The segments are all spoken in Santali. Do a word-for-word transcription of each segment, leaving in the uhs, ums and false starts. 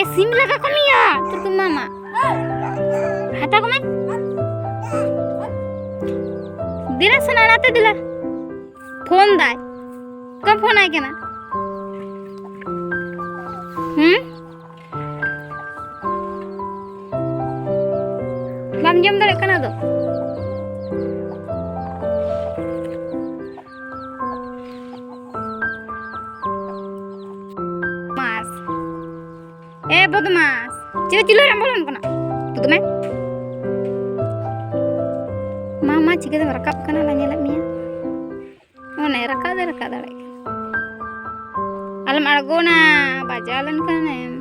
ᱮ, ᱥᱤᱢ ᱞᱟᱜᱟ ᱠᱚᱢᱮᱭᱟ, ᱛᱩᱨᱠᱩᱢ ᱢᱟᱢᱟ᱾ ᱦᱟᱛᱟᱣ ᱠᱚᱢᱮ᱾ ᱫᱮᱞᱟ ᱥᱮᱱᱟ, ᱱᱟᱛᱮ ᱫᱮᱞᱟ᱾ ᱯᱷᱳᱱ ᱫᱟᱭ᱾ ᱚᱠᱚᱭ ᱯᱷᱳᱱ ᱟᱭ ᱠᱟᱱᱟ? ᱦᱩᱸ? ᱵᱟᱢ ᱡᱚᱢ ᱫᱟᱲᱮᱭᱟᱜ ᱠᱟᱱᱟ ᱟᱫᱚ? ᱢᱟᱥ᱾ ᱮ ᱵᱚᱫᱢᱟᱥ, ᱪᱮᱫ ᱪᱩᱞᱦᱟᱹ ᱨᱮᱢ ᱵᱚᱞᱚᱱ ᱠᱟᱱᱟ? ᱛᱩᱫ ᱢᱮ᱾ ᱢᱟ, ᱢᱟ, ᱪᱤᱠᱟᱹᱛᱮᱢ ᱨᱟᱠᱟᱵ ᱠᱟᱱᱟ? ᱚᱱᱟ ᱧᱮᱞᱮᱫ ᱢᱮᱭᱟ᱾ ᱚᱱᱮ ᱨᱟᱠᱟᱵ ᱫᱚ ᱨᱟᱠᱟᱵ ᱫᱟᱲᱮᱭᱟᱜ ᱠᱟᱱᱟ᱾ ᱟᱞᱚᱢ ᱟᱬᱜᱚᱱᱟ, ᱵᱟᱡᱟᱣ ᱞᱮᱱᱠᱷᱟᱱᱮᱢ᱾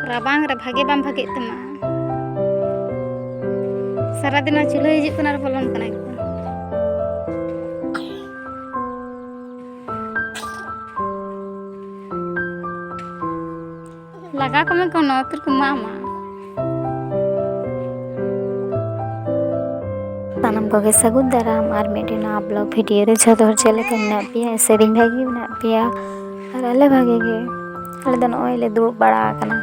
ᱨᱟᱵᱟᱝ ᱨᱮ ᱵᱷᱟᱜᱮ ᱵᱟᱝ ᱵᱷᱟᱜᱮᱜ ᱛᱟᱢᱟ᱾ ᱥᱟᱨᱟᱫᱤᱱ ᱱᱚᱣᱟ ᱪᱩᱞᱦᱟᱹ ᱦᱤᱡᱩᱜ ᱠᱟᱱᱟ ᱟᱨ ᱵᱚᱞᱚᱱ ᱠᱟᱱᱟ ᱮᱠᱫᱚᱢ᱾ ᱞᱟᱜᱟ ᱠᱚᱢᱮ ᱠᱚᱱᱚ, ᱛᱤᱨᱠᱚ ᱢᱟᱢᱟ᱾ ᱥᱟᱱᱟᱢ ᱠᱚᱜᱮ ᱥᱟᱹᱜᱩᱱ ᱫᱟᱨᱟᱢ ᱟᱨ ᱢᱤᱫᱴᱮᱱ ᱱᱟᱣᱟ ᱵᱞᱚᱜ ᱵᱷᱤᱰᱤᱭᱳ ᱨᱮ᱾ ᱡᱷᱚᱛᱚ ᱦᱚᱲ ᱪᱮᱫ ᱞᱮᱠᱟ ᱢᱮᱱᱟᱜ ᱯᱮᱭᱟ? ᱥᱮᱨᱮᱧ ᱵᱷᱟᱜᱮ ᱢᱮᱱᱟᱜ ᱯᱮᱭᱟ? ᱟᱨ ᱟᱞᱮ ᱵᱷᱟᱜᱮ ᱜᱮ᱾ ᱟᱞᱮ ᱫᱚ ᱱᱚᱜᱼᱚᱭ ᱞᱮ ᱫᱩᱲᱩᱵ ᱵᱟᱲᱟ ᱟᱠᱟᱱᱟ᱾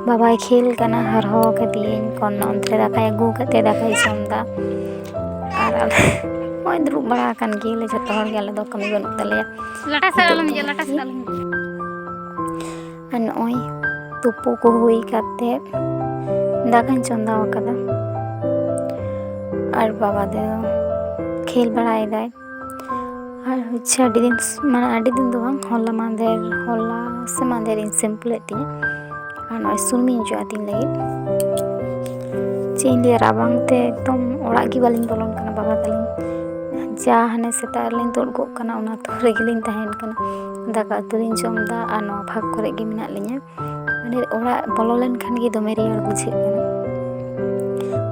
ᱵᱟᱵᱟᱭ ᱠᱷᱮᱞ ᱠᱟᱱᱟ, ᱦᱚᱨᱦᱚ ᱠᱟᱫᱮᱭᱟᱹᱧ ᱠᱚᱱᱱᱚ ᱚᱱᱛᱮ ᱨᱮ ᱫᱟᱠᱟᱭ ᱟᱹᱜᱩ ᱠᱟᱛᱮ ᱫᱟᱠᱟᱭ ᱡᱚᱢ ᱫᱟ᱾ ᱟᱨ ᱟᱞᱮ ᱱᱚᱜᱼᱚᱭ ᱫᱩᱲᱩᱵ ᱵᱟᱲᱟ ᱟᱠᱟᱱ ᱜᱮᱭᱟᱞᱮ ᱡᱷᱚᱛᱚ ᱦᱚᱲ ᱜᱮ, ᱟᱞᱮ ᱫᱚ ᱠᱟᱹᱢᱤ ᱵᱟᱹᱱᱩᱜ ᱛᱟᱞᱮᱭᱟ᱾ ᱞᱟᱴᱟ ᱥᱮᱫ ᱟᱞᱚᱢ ᱦᱤᱡᱩᱜᱼᱟ, ᱞᱟᱴᱟ ᱥᱮᱫ ᱟᱞᱚᱢ ᱦᱤᱡᱩᱜᱼᱟ᱾ ᱟᱨ ᱱᱚᱜᱼᱚᱭ ᱛᱩᱯᱩ ᱠᱚ ᱦᱩᱭ ᱠᱟᱛᱮ ᱫᱟᱠᱟᱧ ᱪᱚᱸᱫᱟ ᱟᱠᱟᱫᱟ᱾ ᱟᱨ ᱵᱟᱵᱟ ᱫᱚ ᱠᱷᱮᱞ ᱵᱟᱲᱟᱭᱮᱫᱟᱭ᱾ ᱟᱨ ᱦᱚᱪᱪᱷᱮ ᱟᱹᱰᱤ ᱫᱤᱱ ᱥ-, ᱢᱟᱱᱮ ᱟᱹᱰᱤ ᱫᱤᱱ ᱫᱚ ᱵᱟᱝ, ᱦᱚᱞᱟ ᱢᱟᱦᱫᱮᱨ, ᱦᱚᱞᱟ ᱥᱮ ᱢᱟᱦᱫᱮᱨ ᱤᱧ ᱥᱮᱢᱯᱩ ᱞᱮᱫ ᱛᱤᱧᱟᱹ᱾ ᱟᱨ ᱱᱚᱜᱼᱚᱭ ᱥᱩᱱᱩᱢᱤᱧ ᱚᱡᱚᱜ ᱟᱹᱛᱤᱧ ᱞᱟᱹᱜᱤᱫ᱾ ᱪᱮᱫ ᱤᱧ ᱞᱟᱹᱭᱟ, ᱨᱟᱵᱟᱝ ᱛᱮ ᱮᱠᱫᱚᱢ ᱚᱲᱟᱜ ᱜᱮ ᱵᱟᱹᱞᱤᱧ ᱵᱚᱞᱚᱱ ᱠᱟᱱᱟ ᱵᱟᱵᱟ ᱛᱟᱹᱞᱤᱧ᱾ ᱡᱟ ᱦᱟᱱᱮ ᱥᱮᱛᱟᱜ ᱨᱮᱞᱤᱧ ᱛᱩᱫ ᱠᱚᱜ ᱠᱟᱱᱟ, ᱚᱱᱟ ᱟᱹᱛᱩ ᱨᱮᱜᱮᱞᱤᱧ ᱛᱟᱦᱮᱱ ᱠᱟᱱᱟ᱾ ᱫᱟᱠᱟ ᱩᱛᱩ ᱞᱤᱧ ᱡᱚᱢ ᱮᱫᱟ ᱟᱨ ᱱᱚᱣᱟ ᱯᱷᱟᱸᱠ ᱠᱚᱨᱮ ᱜᱮ ᱢᱮᱱᱟᱜ ᱞᱤᱧᱟ᱾ ᱢᱟᱱᱮ ᱚᱲᱟᱜ ᱵᱚᱞᱚ ᱞᱮᱱᱠᱷᱟᱱ ᱜᱮ ᱫᱚᱢᱮ ᱨᱮᱭᱟᱲ ᱵᱩᱡᱷᱟᱹᱜ ᱠᱟᱱᱟ᱾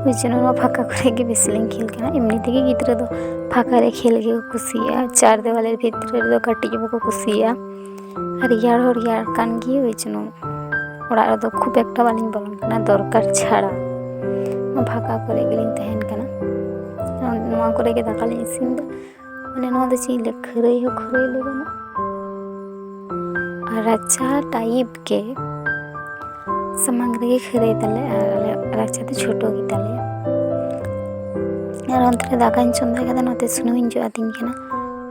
ᱳᱭ ᱡᱚᱱᱱᱚ ᱱᱚᱣᱟ ᱯᱷᱟᱸᱠᱟ ᱠᱚᱨᱮ ᱜᱮ ᱵᱮᱥᱤ ᱞᱤᱧ ᱠᱷᱮᱞ ᱠᱟᱱᱟ᱾ ᱮᱢᱱᱤ ᱛᱮᱜᱮ ᱜᱤᱫᱽᱨᱟᱹ ᱫᱚ ᱯᱷᱟᱸᱠᱟ ᱨᱮ ᱠᱷᱮᱞ ᱜᱮᱠᱚ ᱠᱩᱥᱤᱭᱟᱜᱼᱟ᱾ ᱪᱟᱨ ᱫᱮᱣᱟᱞᱮᱨ ᱵᱷᱤᱛᱨᱤ ᱨᱮᱫᱚ ᱠᱟᱹᱴᱤᱡ ᱦᱚᱸ ᱵᱟᱠᱚ ᱠᱩᱥᱤᱭᱟᱜᱼᱟ᱾ ᱟᱨ ᱨᱮᱭᱟᱲ ᱦᱚᱸ ᱨᱮᱭᱟᱲ ᱠᱟᱱ ᱜᱮ, ᱳᱭ ᱡᱚᱱᱱᱚ ᱚᱲᱟᱜ ᱨᱮᱫᱚ ᱠᱷᱩᱵ ᱮᱠᱴᱟ ᱵᱟᱹᱞᱤᱧ ᱵᱚᱞᱚᱱ ᱠᱟᱱᱟ ᱫᱚᱨᱠᱟᱨ ᱪᱷᱟᱲᱟ᱾ ᱱᱚᱣᱟ ᱯᱷᱟᱸᱠᱟ ᱠᱚᱨᱮ ᱜᱮᱞᱤᱧ ᱛᱟᱦᱮᱱ ᱠᱟᱱᱟ᱾ ᱱᱚᱣᱟ ᱠᱚᱨᱮ ᱜᱮ ᱫᱟᱠᱟ ᱞᱤᱧ ᱤᱥᱤᱱ ᱮᱫᱟ᱾ ᱢᱟᱱᱮ ᱱᱚᱣᱟ ᱫᱚ ᱪᱮᱫ ᱤᱧ ᱞᱟᱹᱭᱟ, ᱠᱷᱟᱹᱨᱟᱹᱭ ᱦᱚᱸ ᱠᱷᱟᱹᱨᱟᱹᱭ ᱞᱟᱹᱭ ᱜᱟᱱᱚᱜᱼᱟ᱾ ᱟᱨ ᱨᱟᱪᱟ ᱴᱟᱭᱤᱯ ᱜᱮ ᱥᱟᱢᱟᱝ ᱨᱮᱜᱮ ᱠᱷᱟᱹᱨᱟᱹᱭ ᱛᱟᱞᱮ ᱟᱨ ᱟᱞᱮ ᱨᱟᱪᱟ ᱫᱚ ᱪᱷᱳᱴᱳ ᱜᱮᱛᱟᱞᱮᱭᱟ᱾ ᱟᱨ ᱚᱱᱛᱮ ᱨᱮ ᱫᱟᱠᱟᱧ ᱪᱚᱸᱫᱟ ᱠᱟᱫᱟ, ᱱᱚᱛᱮ ᱥᱩᱱᱩᱢᱤᱧ ᱡᱚᱜ ᱟᱹᱫᱤᱧ ᱠᱟᱱᱟ᱾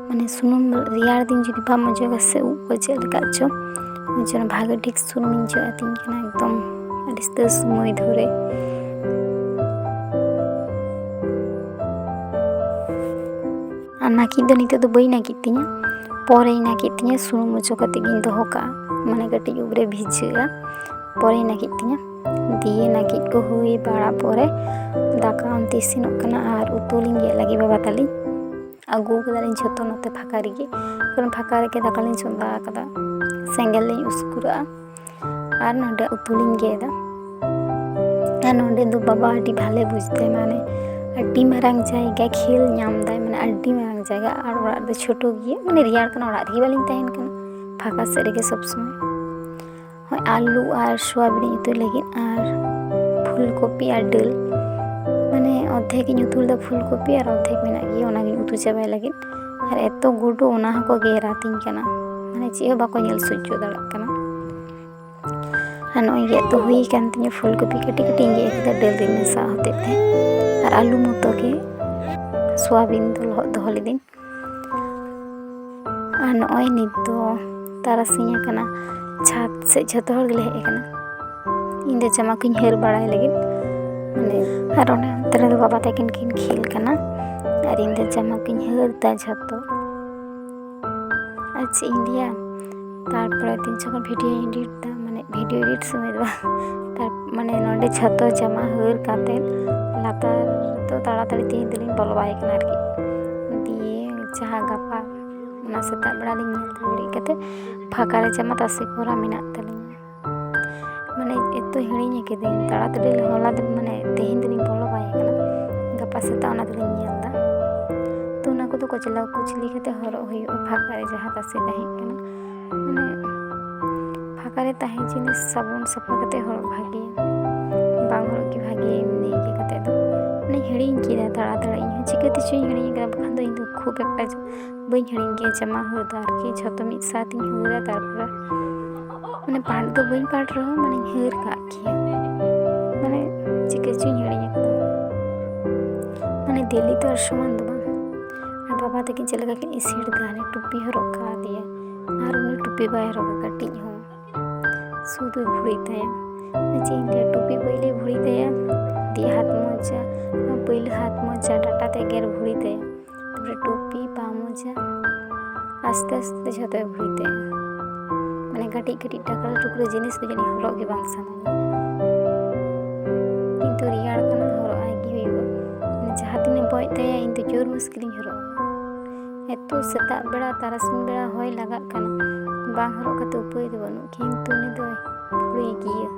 ᱢᱟᱱᱮ ᱥᱩᱱᱩᱢ ᱨᱮᱭᱟᱲ ᱫᱤᱱ ᱡᱩᱫᱤ ᱵᱟᱢ ᱚᱡᱚᱜᱟ ᱥᱮ, ᱩᱵ ᱠᱚ ᱪᱮᱫ ᱞᱮᱠᱟ ᱪᱚ, ᱚᱱᱟ ᱡᱚᱱᱱᱚ ᱵᱷᱟᱜᱮ ᱴᱷᱤᱠ ᱥᱩᱱᱩᱢᱤᱧ ᱡᱚᱜ ᱟᱹᱫᱤᱧ ᱠᱟᱱᱟ ᱮᱠᱫᱚᱢ ᱟᱹᱰᱤ ᱩᱥᱛᱟᱹᱨ ᱥᱚᱢᱚᱭ ᱫᱷᱚᱨᱮ᱾ ᱟᱨ ᱱᱟᱹᱠᱤᱡ ᱫᱚ ᱱᱤᱛᱚᱜ ᱫᱚ ᱵᱟᱹᱧ ᱱᱟᱹᱠᱤᱡ ᱛᱤᱧᱟᱹ, ᱯᱚᱨᱮᱧ ᱱᱟᱹᱠᱤᱡ ᱛᱤᱧᱟᱹ, ᱥᱩᱱᱩᱢ ᱚᱪᱚ ᱠᱟᱛᱮ ᱜᱤᱧ ᱫᱚᱦᱚ ᱠᱟᱜᱼᱟ, ᱢᱟᱱᱮ ᱠᱟᱹᱴᱤᱡ ᱩᱵ ᱨᱮ ᱵᱷᱤᱡᱟᱹᱜᱼᱟ, ᱯᱚᱨᱮᱧ ᱱᱟᱹᱠᱤᱡ ᱛᱤᱧᱟᱹ᱾ ᱫᱤᱭᱮ ᱱᱟᱹᱠᱤᱡ ᱠᱚ ᱦᱩᱭ ᱵᱟᱲᱟ ᱯᱚᱨᱮ ᱫᱟᱠᱟ ᱚᱱᱛᱮ ᱤᱥᱤᱱᱚᱜ ᱠᱟᱱᱟ ᱟᱨ ᱩᱛᱩ ᱞᱤᱧ ᱜᱮᱫ ᱞᱟᱹᱜᱤᱫ ᱵᱟᱵᱟ ᱛᱟᱹᱞᱤᱧ᱾ ᱟᱹᱜᱩ ᱠᱟᱫᱟᱞᱤᱧ ᱡᱷᱚᱛᱚ ᱱᱚᱛᱮ ᱯᱷᱟᱸᱠᱟ ᱨᱮᱜᱮ, ᱠᱟᱨᱚᱱ ᱯᱷᱟᱸᱠᱟ ᱨᱮᱜᱮ ᱫᱟᱠᱟ ᱞᱤᱧ ᱪᱚᱸᱫᱟ ᱟᱠᱟᱫᱟ, ᱥᱮᱸᱜᱮᱞ ᱞᱤᱧ ᱩᱥᱠᱩᱨᱟᱜᱼᱟ᱾ ᱟᱨ ᱱᱚᱰᱮ ᱩᱛᱩ ᱞᱤᱧ ᱜᱮᱫᱟ᱾ ᱟᱨ ᱱᱚᱰᱮ ᱫᱚ ᱵᱟᱵᱟ ᱟᱹᱰᱤ ᱵᱷᱟᱞᱮ ᱵᱩᱡᱽ ᱛᱟᱭ, ᱢᱟᱱᱮ ᱟᱹᱰᱤ ᱢᱟᱨᱟᱝ ᱡᱟᱭᱜᱟ ᱠᱷᱮᱞ ᱧᱟᱢ ᱫᱟᱭ, ᱢᱟᱱᱮ ᱟᱹᱰᱤ ᱢᱟᱨᱟᱝ ᱡᱟᱭᱜᱟ᱾ ᱟᱨ ᱚᱲᱟᱜ ᱫᱚ ᱪᱷᱳᱴᱳ ᱜᱮᱭᱟ, ᱢᱟᱱᱮ ᱨᱮᱭᱟᱲ ᱠᱟᱱᱟ, ᱚᱲᱟᱜ ᱨᱮᱜᱮ ᱵᱟᱹᱞᱤᱧ ᱛᱟᱦᱮᱱ ᱠᱟᱱᱟ, ᱯᱷᱟᱸᱠᱟ ᱥᱮᱫ ᱨᱮᱜᱮ ᱥᱚᱵᱽ ᱥᱚᱢᱚᱭ᱾ ᱦᱚᱸᱜᱼᱚᱭ ᱟᱹᱞᱩ ᱟᱨ ᱥᱚᱣᱟᱵᱤᱱ ᱤᱧ ᱩᱛᱩᱭ ᱞᱟᱹᱜᱤᱫ ᱟᱨ ᱯᱷᱩᱞ ᱠᱚᱯᱤ ᱟᱨ ᱰᱟᱹᱞ, ᱢᱟᱱᱮ ᱚᱨᱫᱷᱮᱠ ᱤᱧ ᱩᱛᱩ ᱞᱮᱫᱟ ᱯᱷᱩᱞ ᱠᱚᱯᱤ ᱟᱨ ᱚᱨᱫᱷᱮᱠ ᱢᱮᱱᱟᱜ ᱜᱮᱭᱟ, ᱚᱱᱟᱜᱤᱧ ᱩᱛᱩ ᱪᱟᱵᱟᱭ ᱞᱟᱹᱜᱤᱫ᱾ ᱟᱨ ᱮᱛᱚ ᱜᱩᱰᱩ, ᱚᱱᱟ ᱦᱚᱸᱠᱚ ᱜᱮᱨ ᱟᱹᱛᱤᱧ ᱠᱟᱱᱟ, ᱢᱟᱱᱮ ᱪᱮᱫ ᱦᱚᱸ ᱵᱟᱠᱚ ᱧᱮᱞ ᱥᱚᱡᱽᱡᱚ ᱫᱟᱲᱮᱭᱟᱜ ᱠᱟᱱᱟ᱾ ᱟᱨ ᱱᱚᱜᱼᱚᱭ ᱜᱮᱫ ᱫᱚ ᱦᱩᱭ ᱟᱠᱟᱱ ᱛᱤᱧᱟᱹ, ᱯᱷᱩᱞ ᱠᱚᱯᱤ ᱠᱟᱹᱴᱤᱡ ᱠᱟᱹᱴᱤᱡ ᱤᱧ ᱜᱮᱫ ᱠᱮᱫᱟ ᱰᱟᱹᱞ ᱨᱤᱧ ᱢᱮᱥᱟ ᱦᱚᱛᱮᱫ ᱛᱮ᱾ ᱟᱨ ᱟᱹᱞᱩ ᱢᱚᱛᱚ ᱜᱮ ᱥᱚᱣᱟᱵᱤᱱ ᱫᱚ ᱞᱚᱦᱚᱫ ᱫᱚᱦᱚ ᱞᱤᱫᱟᱹᱧ᱾ ᱟᱨ ᱱᱚᱜᱼᱚᱭ ᱱᱤᱛ ᱫᱚ ᱛᱟᱨᱟᱥᱤᱧ ᱟᱠᱟᱱᱟ, ᱪᱷᱟᱫᱽ ᱥᱮᱫ ᱡᱷᱚᱛᱚ ᱦᱚᱲ ᱜᱮᱞᱮ ᱦᱮᱡ ᱟᱠᱟᱱᱟ᱾ ᱤᱧ ᱫᱚ ᱡᱟᱢᱟ ᱠᱚᱧ ᱦᱟᱹᱨ ᱵᱟᱲᱟᱭ ᱞᱟᱹᱜᱤᱫ, ᱢᱟᱱᱮ, ᱟᱨ ᱚᱱᱮ ᱚᱱᱛᱮ ᱨᱮᱫᱚ ᱵᱟᱵᱟ ᱛᱟᱹᱠᱤᱱ ᱠᱤᱱ ᱠᱷᱮᱞ ᱠᱟᱱᱟ ᱟᱨ ᱤᱧ ᱫᱚ ᱡᱟᱢᱟ ᱠᱚᱧ ᱦᱟᱹᱨ ᱫᱟ ᱡᱷᱚᱛᱚ᱾ ᱟᱨ ᱪᱮᱫ ᱤᱧ ᱞᱟᱹᱭᱟ, ᱛᱟᱨᱯᱚᱨᱮ ᱫᱤᱱ ᱡᱚᱠᱷᱚᱱ ᱵᱷᱤᱰᱤᱭᱳᱧ ᱮᱰᱤᱴ ᱫᱟ, ᱢᱟᱱᱮ ᱵᱷᱤᱰᱤᱭᱳ ᱮᱰᱤᱴ ᱥᱚᱢᱚᱭ ᱫᱚ ᱵᱟᱝ, ᱛᱟᱨ ᱢᱟᱱᱮ ᱱᱚᱰᱮ ᱡᱷᱚᱛᱚ ᱡᱟᱢᱟ ᱦᱟᱹᱨ ᱠᱟᱛᱮᱫ ᱞᱟᱛᱟᱨ ᱫᱚ ᱛᱟᱲᱟᱛᱟᱲᱤ ᱛᱮᱦᱮᱧ ᱫᱚᱞᱤᱧ ᱵᱚᱞᱚ ᱵᱟᱭ ᱠᱟᱱᱟ ᱟᱨᱠᱤ᱾ ᱫᱤᱭᱮ ᱡᱟᱦᱟᱸ ᱜᱟᱯᱟ ᱚᱱᱟ ᱥᱮᱛᱟᱜ ᱵᱮᱲᱟ ᱞᱤᱧ ᱧᱮᱞ ᱫᱟ ᱵᱮᱨᱮᱫ ᱠᱟᱛᱮᱫ ᱯᱷᱟᱸᱠᱟ ᱨᱮ ᱡᱟᱢᱟ ᱛᱟᱥᱮ ᱠᱚᱨᱟ ᱢᱮᱱᱟᱜ ᱛᱟᱹᱞᱤᱧᱟ᱾ ᱢᱟᱱᱮ ᱮᱛᱚ ᱦᱤᱲᱤᱧ ᱠᱤᱫᱟᱹᱧ, ᱛᱟᱲᱟᱛᱟᱲᱤ ᱦᱚᱞᱟ ᱫᱚ, ᱢᱟᱱᱮ ᱛᱮᱦᱮᱧ ᱫᱚᱞᱤᱧ ᱵᱚᱞᱚ ᱵᱟᱭ ᱠᱟᱱᱟ, ᱜᱟᱯᱟ ᱥᱮᱛᱟᱜ ᱚᱱᱟ ᱫᱚᱞᱤᱧ ᱧᱮᱞ ᱫᱟ᱾ ᱛᱚ ᱚᱱᱟ ᱠᱚᱫᱚ ᱠᱚᱪᱞᱟᱣ ᱠᱚᱪᱞᱤ ᱠᱟᱛᱮ ᱦᱚᱨᱚᱜ ᱦᱩᱭᱩᱜᱼᱟ ᱯᱷᱟᱸᱠᱟ ᱨᱮ ᱡᱟᱦᱟᱸ ᱛᱟᱥᱮ ᱛᱟᱦᱮᱸ ᱠᱟᱱᱟ᱾ ᱢᱟᱱᱮ ᱯᱷᱟᱸᱠᱟ ᱨᱮ ᱛᱟᱦᱮᱸ ᱡᱤᱱᱤᱥ ᱥᱟᱵᱚᱱ ᱥᱟᱯᱷᱟ ᱠᱟᱛᱮ ᱦᱚᱨᱚᱜ ᱵᱷᱟᱜᱮᱭᱟ, ᱵᱟᱝ ᱦᱚᱨᱚᱜ ᱜᱮ ᱵᱷᱟᱜᱮᱭᱟ ᱮᱢᱱᱤ ᱤᱭᱟᱹ ᱠᱟᱛᱮ ᱫᱚ᱾ ᱢᱟᱱᱮ ᱦᱤᱲᱤᱧ ᱠᱮᱫᱟ ᱛᱟᱲᱟᱛᱟᱲᱤ, ᱤᱧ ᱦᱚᱸ ᱪᱤᱠᱟᱹ ᱛᱮᱪᱚᱧ ᱦᱤᱲᱤᱧ ᱠᱟᱫᱟ, ᱵᱟᱠᱷᱟᱱ ᱫᱚ ᱤᱧ ᱫᱚ ᱠᱷᱩᱵ ᱮᱠᱴᱟ ᱵᱟᱹᱧ ᱦᱤᱲᱤᱧ ᱜᱮᱭᱟ ᱡᱟᱢᱟ ᱦᱟᱹᱨ ᱫᱚ ᱟᱨᱠᱤ, ᱡᱷᱚᱛᱚ ᱢᱤᱫ ᱥᱟᱶᱛᱤᱧ ᱦᱟᱹᱨᱟ, ᱛᱟᱨᱯᱚᱨᱮ ᱢᱟᱱᱮ ᱯᱟᱴ ᱫᱚ ᱵᱟᱹᱧ ᱯᱟᱴ ᱨᱮᱦᱚᱸ ᱢᱟᱱᱮᱧ ᱦᱟᱹᱨ ᱠᱟᱜ ᱠᱮᱭᱟ᱾ ᱢᱟᱱᱮ ᱪᱤᱠᱟᱹ ᱪᱚᱧ ᱦᱤᱲᱤᱧ ᱟᱠᱟᱫᱟ᱾ ᱢᱟᱱᱮ ᱫᱤᱞᱤ ᱛᱚ ᱟᱨ ᱥᱚᱢᱟᱱ ᱫᱚ ᱵᱟᱝ᱾ ᱟᱨ ᱵᱟᱵᱟ ᱛᱟᱹᱠᱤᱱ ᱪᱮᱫ ᱞᱮᱠᱟ ᱠᱤᱱ ᱤᱥᱤᱱ ᱮᱫᱟ, ᱦᱟᱱᱮ ᱴᱩᱯᱤ ᱦᱚᱨᱚᱜ ᱠᱟᱣᱫᱮᱭᱟ ᱟᱨ ᱩᱱᱤ ᱴᱩᱯᱤ ᱵᱟᱭ ᱦᱚᱨᱚᱜ ᱠᱟᱫᱟ ᱠᱟᱹᱴᱤᱡ ᱦᱚᱸ᱾ ᱥᱩᱫᱷᱩᱭ ᱵᱷᱩᱲᱤ ᱛᱟᱭᱟ᱾ ᱪᱮᱫ ᱤᱧ ᱞᱟᱹᱭᱟ, ᱴᱩᱯᱤ ᱯᱳᱭᱞᱳᱭ ᱵᱷᱩᱲᱤ ᱛᱟᱭᱟ, ᱫᱤᱭᱮ ᱦᱟᱛ ᱢᱚᱡᱟ, ᱯᱳᱭᱞᱳ ᱦᱟᱛ ᱢᱚᱡᱟ ᱰᱟᱴᱟ ᱛᱮ ᱜᱮᱨ ᱵᱷᱩᱲᱤ ᱛᱟᱭᱟ, ᱛᱟᱨᱯᱚᱨᱮ ᱴᱩᱯᱤ, ᱯᱟ ᱢᱚᱡᱟ, ᱟᱥᱛᱮ ᱟᱥᱛᱮ ᱡᱷᱚᱛᱚᱭ ᱵᱷᱩᱲᱤ ᱛᱟᱭᱟ᱾ ᱢᱟᱱᱮ ᱠᱟᱹᱴᱤᱡ ᱠᱟᱹᱴᱤᱡ ᱴᱟᱠᱨᱟ ᱴᱩᱠᱨᱟᱹ ᱡᱤᱱᱤᱥ ᱠᱚ ᱡᱟᱹᱱᱤᱡ ᱦᱚᱨᱚᱜ ᱜᱮ ᱵᱟᱝ ᱥᱟᱱᱟᱧᱟ, ᱠᱤᱱᱛᱩ ᱨᱮᱭᱟᱲ ᱠᱟᱱᱟ, ᱦᱚᱨᱚᱜ ᱟᱭ ᱜᱮ ᱦᱩᱭᱩᱜᱼᱟ᱾ ᱢᱟᱱᱮ ᱡᱟᱦᱟᱸ ᱛᱤᱱᱟᱹᱜ ᱵᱚᱡ ᱛᱟᱭᱟ, ᱤᱧ ᱫᱚ ᱡᱳᱨ ᱢᱩᱥᱠᱤᱞᱤᱧ ᱦᱚᱨᱚᱜᱼᱟ᱾ ᱮᱛᱚ ᱥᱮᱛᱟᱜ ᱵᱮᱲᱟ, ᱛᱟᱨᱟᱥᱤᱧ ᱵᱮᱲᱟ ᱦᱚᱭ ᱞᱟᱜᱟᱜ ᱠᱟᱱᱟ, ᱵᱟᱝ ᱦᱚᱨᱚᱜ ᱠᱟᱛᱮ ᱩᱯᱟᱹᱭ ᱫᱚ ᱵᱟᱹᱱᱩᱜ, ᱠᱤᱱᱛᱩ ᱩᱱᱤ ᱫᱚᱭ ᱵᱷᱩᱲᱤ ᱜᱮᱭᱟ᱾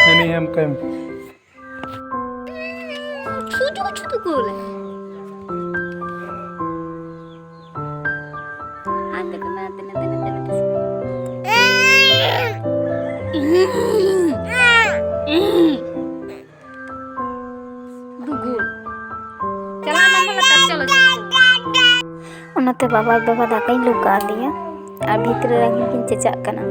Ini ayam kem. Cucu, cucu gue. Ante kena tene tene tene tene. ᱫᱩᱜᱩᱞ᱾ ᱪᱟᱞᱟᱣ ᱞᱮᱱ ᱫᱚ ᱞᱟᱛᱟᱨ, ᱪᱚᱞᱚ, ᱪᱚᱞᱚ, ᱪᱚᱞᱚ᱾ ᱚᱱᱟᱛᱮ ᱵᱟᱵᱟ ᱟᱡ ᱵᱟᱵᱟ ᱫᱟᱠᱟᱧ ᱞᱩ ᱠᱟᱣᱫᱮᱭᱟ ᱟᱨ ᱵᱷᱤᱛᱨᱤ ᱨᱮ ᱟᱹᱠᱤᱱ ᱠᱤᱱ ᱪᱮᱪᱟᱜ ᱠᱟᱱᱟ᱾